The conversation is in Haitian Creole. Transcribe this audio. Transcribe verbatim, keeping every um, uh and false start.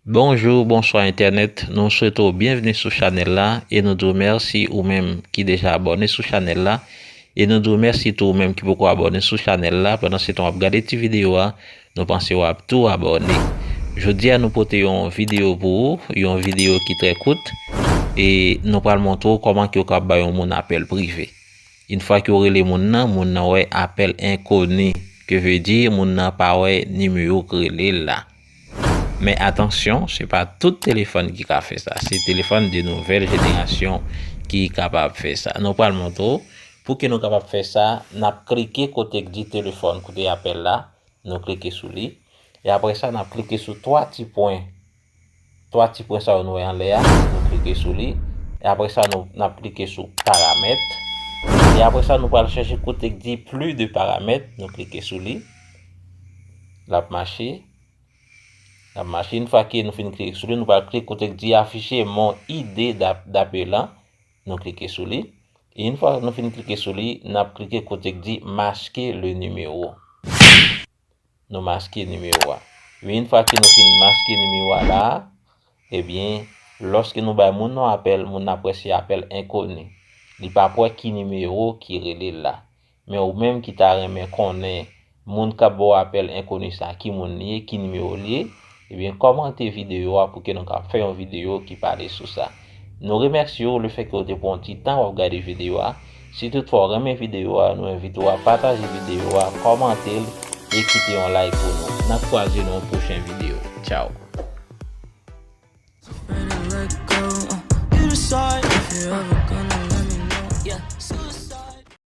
Bonjou, bonswa entènèt. Nou swete w byenvni sou chanèl la e nou di w mèsi ou menm ki deja abòne sou chanèl la. E nou di w mèsi tou ou menm ki poko abòne sou chanèl la. Pandan se tan w ap gade ti videyo a, nou panse w ap tou abòne. Jodi a nou pote yon videyo pou ou, yon videyo ki trè kout. E nou pral montre w kòman ke w kab bay yon moun apèl prive. Yon fwa ke w rele moun nan, moun nan wè apèl enkoni. Ke vle di, moun nan pa wè nimewo k rele l la. Men atansyon, se pa tout telefòn ki ka fè sa. Se telefòn de nouvèl jenerasyon ki kapab fè sa. Nou pral montre w. Pou ke nou kapab fè sa, n ap klike kote k di telefòn, kote apèl la. Nou klike sou li. E apre sa, n ap klike sou twa ti pwen. Twa ti pwen sa yo nou wè anlè a. Nou klike sou li. E apre sa, nou, n ap klike sou paramèt. E apre sa, nou pral chèche kote k di plus de paramètres. Nou klike sou li. L ap mache. L ap mache. Yon fwa ke nou fin klike sou li, nou pral klike kote k di afficher mon I D d'ap-, d'appelant. Nou klike sou li. E yon fwa nou fin klike sou li, n ap klike kote k di masquer le numéro. Nou maske nimewo a. Men yon fwa ke nou fin maske nimewo a la a, ebyen, lòske nou bay moun nan apèl, moun nan ap wè se apèl enkoni. Li p ap wè ki nimewo ki rele l la. Men ou menm ki ta renmen konnen moun k ap ba w apèl enkoni sa a, ki moun li ye, ki nimewo li ye, ebyen, kòmante videyo a pou ke nou ka fè yon videyo ki pale sou sa. Nou remèsye w lefètke w te pran yon ti tan w ap gade videyo a. Si toutfwa w renmen videyo a, nou envite w a pataje videyo a, kòmante l e kite yon like pou nou. N ap kwaze nan yon pwochen videyo. Tchaw!